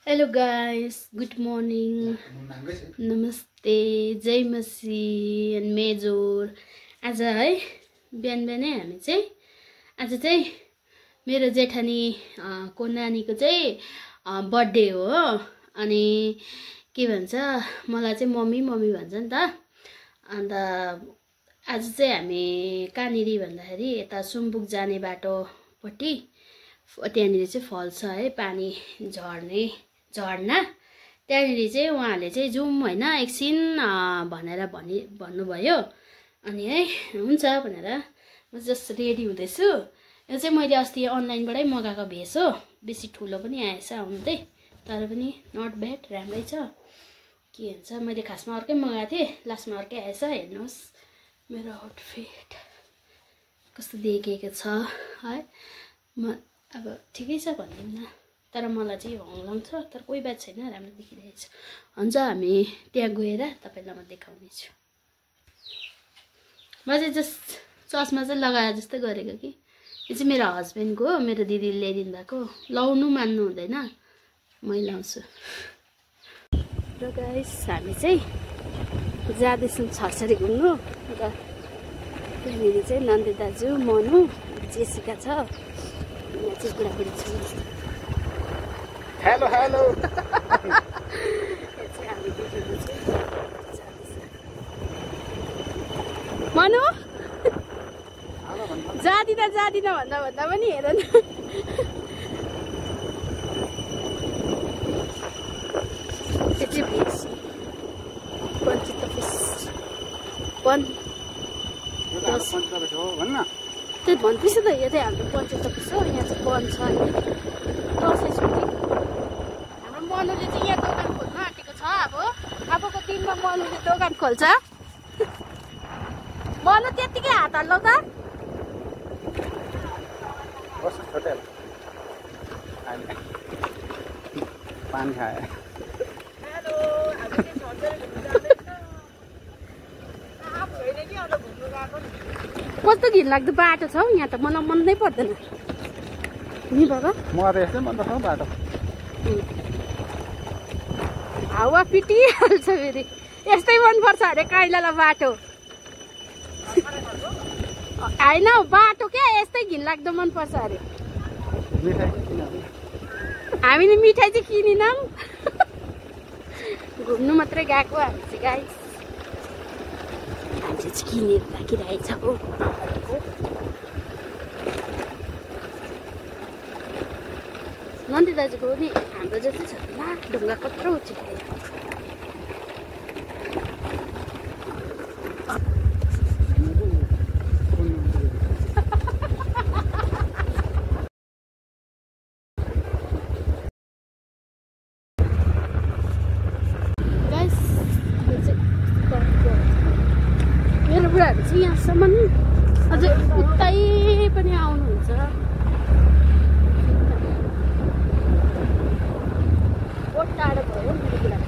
Hello guys, good morning, नमस्ते, जय मसी and majeure. आज है बिहान बिहानै हामी चाहिँ आज चाहिँ मेरो जेठानी को नानीको चाहिँ बर्थडे हो। अनि के भन्छ, मलाई चाहिँ मम्मी मम्मी भन्छ नि त। अन्त आज चाहिँ हामी कहाँनिर भन्दाखेरि यता सुम्बुक जाने बाटोपट्टि त्यहाँनिर चाहिँ फल छ है, पानी झर्ना। त्यहाँनिर चाहिँ उहाँहरूले चाहिँ जाउँ होइन एकछिन भनेर भन्नुभयो। अनि है हुन्छ भनेर म जस्ट रेडी हुँदैछु। यो चाहिँ मैले अस्ति अनलाइनबाटै मगाएको भेष हो, बेसी ठुलो पनि आएछ आउनु तर पनि नट ब्याड, राम्रै छ। के भन्छ, मैले खासमा अर्कै मगाएको थिएँ, लास्टमा अर्कै आएछ। हेर्नुहोस् मेरो आउटफिट कस्तो देखिएको छ है। म अब ठिकै छ भन्दिनँ, तर मलाई चाहिँ हङलङ छ, तर कोही बात छैन, राम्रो देखिरहेछ। हुन्छ हामी त्यहाँ गएर तपाईँलाई म देखाउनेछु। म चाहिँ जस्ट चस्मा चाहिँ लगाएर जस्तै गरेको कि, यो चाहिँ मेरो हस्बेन्डको हो, मेरो दिदीले ल्याइदिनु भएको। लाउनु मान्नु हुँदैन, मै लाउँछु। र गाइस हामी चाहिँ जाँदैछौँ छर्छरी घुम्नु। र त्यहाँनिर चाहिँ नन्दी दाजु, मनु, जेसिका छ, यहाँ चाहिँ बुढाबुढी छ। हेलो हेलो मनु जादिन भन्दा पनि हेर न। त्यो चाहिँ भेज पञ्चित फिस त्यो भन्दैछ त। यो चाहिँ हाम्रो पञ्चित फिस हो, यहाँ चाहिँ बन्द छ होइन, दसैँ छुट्टी। हाम्रो मनुले चाहिँ यहाँ दोकान खोल्नु आँटेको छ। अबको दिनमा मनुले दोकान खोल्छ। मनु त्यत्तिकै हात हाल्नु त। पानी खाए। कस्तो घिनलाग्दो बाटो छ हौ यहाँ त, मलाई मन नै पर्दैन नि बाबा। मलाई त यस्तै मन पर्छ बाटो। हावा पिटिहाल्छ फेरि, यस्तै मनपर्छ अरे काइलालाई बाटो। होइन हौ बाटो क्या, यस्तै घिनलाग्दो मनपर्छ अरे। हामीले मिठाई चाहिँ किनिनौँ, घुम्नु मात्रै गएको हामी चाहिँ गाइस। हामी चाहिँ किनेर राखिरहेछ हो। नन्दी दाजुको पनि हाम्रो जस्तै छ ला, ढुङ्गा कत्रो उचिरहेको। मेरो बुढाहरू चाहिँ यहाँसम्म अझै उतै पनि आउनुहुन्छ। बहुत टाढो भयो मेरो बुढा।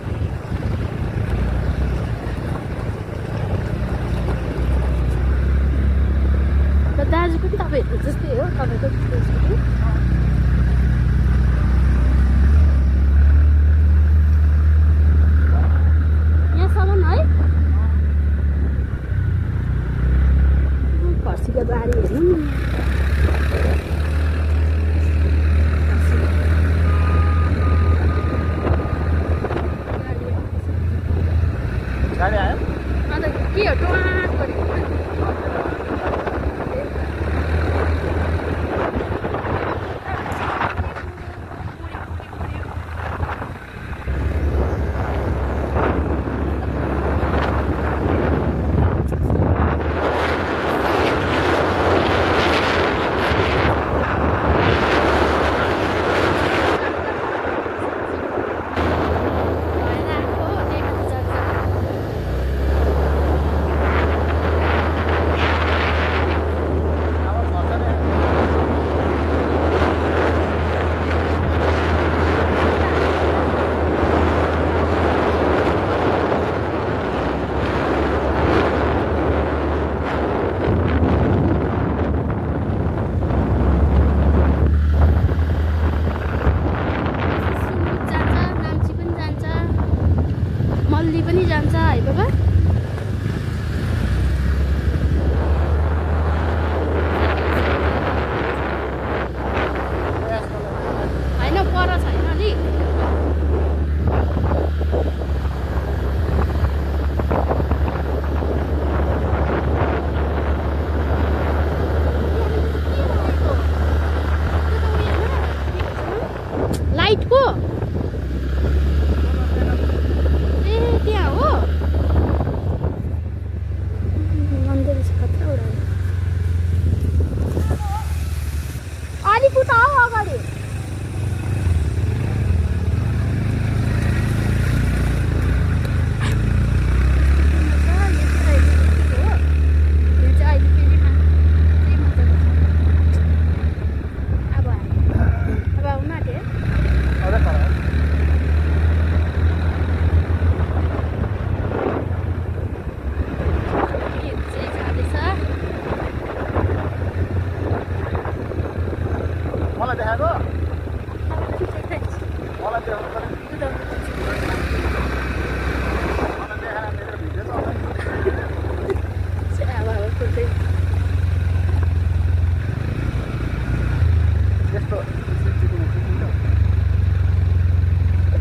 पनि जान्छ है बाबा हैन पर छैन अलिक लाइटको ए त्यहाँ हो मन्दिर खतरा उडायो अलिक उता हो अगाडि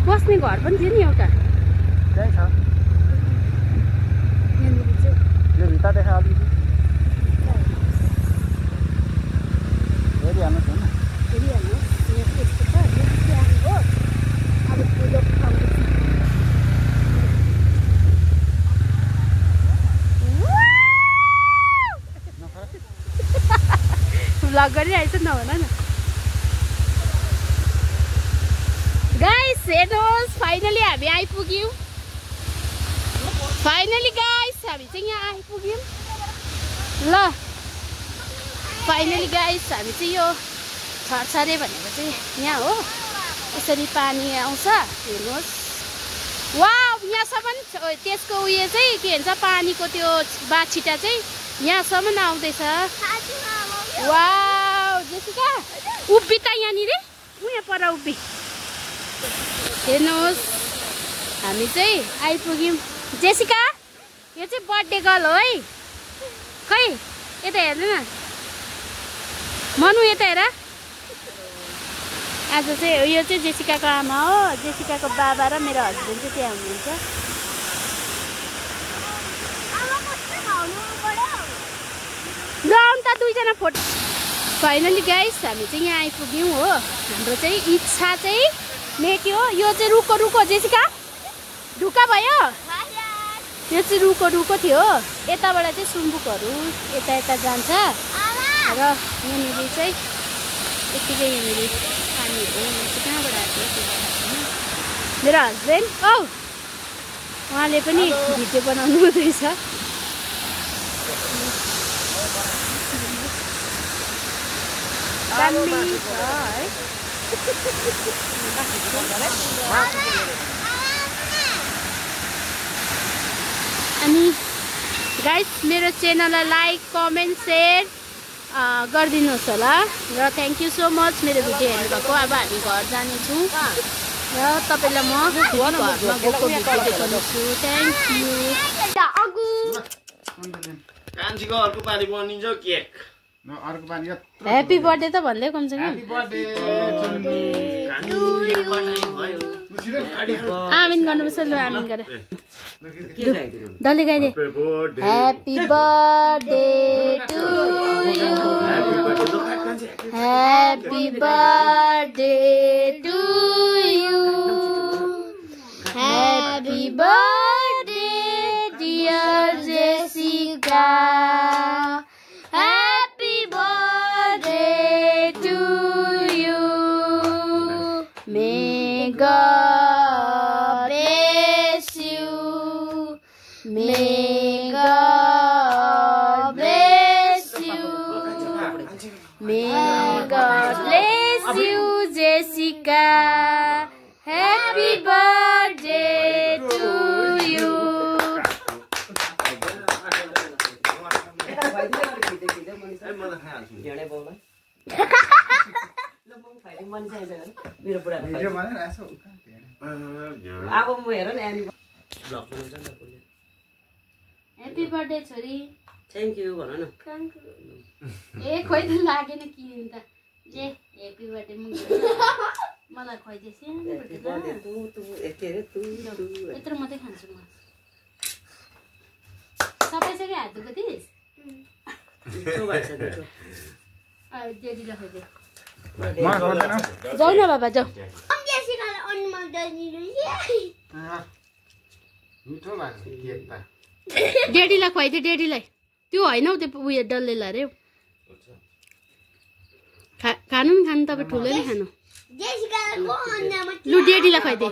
बस्ने घर पनि थियो नि एउटा त्यही छ यो भित्र देखा अलिकति हेरिहाल्नुहोस् होइन हेरिहाल्नुहोस् यहाँ यस्तो छ त्यहाँ हो अब ठुलो भ्लग गरिरहेछ नभन न गाइस हेर्नुहोस् फाइनली हामी आइपुग्यौँ फाइनली गाइस हामी चाहिँ यहाँ आइपुग्यौँ ल फाइनली गाइस हामी चाहिँ यो छरछरे भनेको चाहिँ यहाँ हो यसरी पानी आउँछ हेर्नुहोस् वाउ यहाँसम्म त्यसको उयो चाहिँ के भन्छ पानीको त्यो बाछिटा चाहिँ यहाँसम्म आउँदैछ वाउ जेसिका उभि त यहाँनिर यहाँ पर उभि हेर्नुहोस् हामी चाहिँ आइपुग्यौँ जेसिका यो चाहिँ बर्थडे गर्ल हो है खै यता हेर्नु न मनु यता हेर आज चाहिँ यो चाहिँ जेसिकाको आमा हो जेसिकाको बाबा र मेरो हस्बेन्ड चाहिँ त्यहाँ हुनुहुन्छ ल अन्त दुईजना फोटो फाइनली गाइस हामी चाहिँ यहाँ आइपुग्यौँ हो हाम्रो चाहिँ इच्छा चाहिँ मेट्यो यो चाहिँ रुको रुको जेसिका ढुक्का भयो यो चाहिँ रुको रुको थियो यताबाट चाहिँ सुम्बुकहरू यता यता जान्छ र यहाँनिर चाहिँ यतिकै यहाँनिर पानीहरू कहाँबाट आएको मेरो हस्बेन्ड औ उहाँले पनि भिडियो बनाउनु हुँदैछ दामी छ है अनि गाइस मेरो च्यानललाई लाइक कमेन्ट सेयर गरिदिनुहोस् होला र थ्याङ्क यू सो मच मेरो भिडियो हेर्नुभएको अब हामी घर जानेछौँ र तपाईँलाई म घरमा गएको भिडियो देखाउनेछु थ्याङ्क यू कान्छीको अर्को पालि बनिन्छ केक अर्को पानी ह्याप्पी बर्थडे त भन्दै कमसेकम आमिन गर्नुपर्छ ल आमिन गर डल्ले गाइले happy birthday to you happy birthday to you happy birthday dear Jessica God bless you. May God bless you. May God bless you, Jessica. Happy birthday to you. अब म हेर न ब्लग बनाउँछ नि त उसले ह्याप्पी बर्थडे छोरी thank you भन न ए खोइ त लागेन कि त जे ह्याप्पी बर्थडे मलाई खुवाइदिएछ यत्रो मात्रै खान्छु म सबैसँगै हात धुएको थिइस् डेडीलाई खुवाइदियो जाऊ न बाबा जाऊ मिठो लाग्छ केक त डेडीलाई खुवाइदियो डेडीलाई त्यो होइन हौ त्यो उयो डल्लेला अरे हौ खानु नि खानु तपाईँ ठुलो नै खानु लु डेडीलाई खुवाइदिए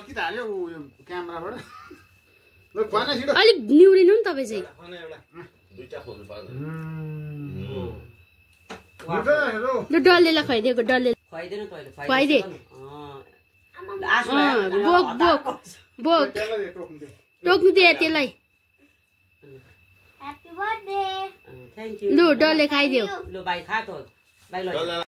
अलिक निउरिनु नि तपाईँ चाहिँ लु डल्लेलाई खुवाइदिएको डल्ले खुवाइदेन तैँले खुवाइदे बोक बोक बोक टोक्नु दे त्यसलाई थ्याङ्क यू लु डल्ले खाइदेऊ लु भाइ खा त भाइ ल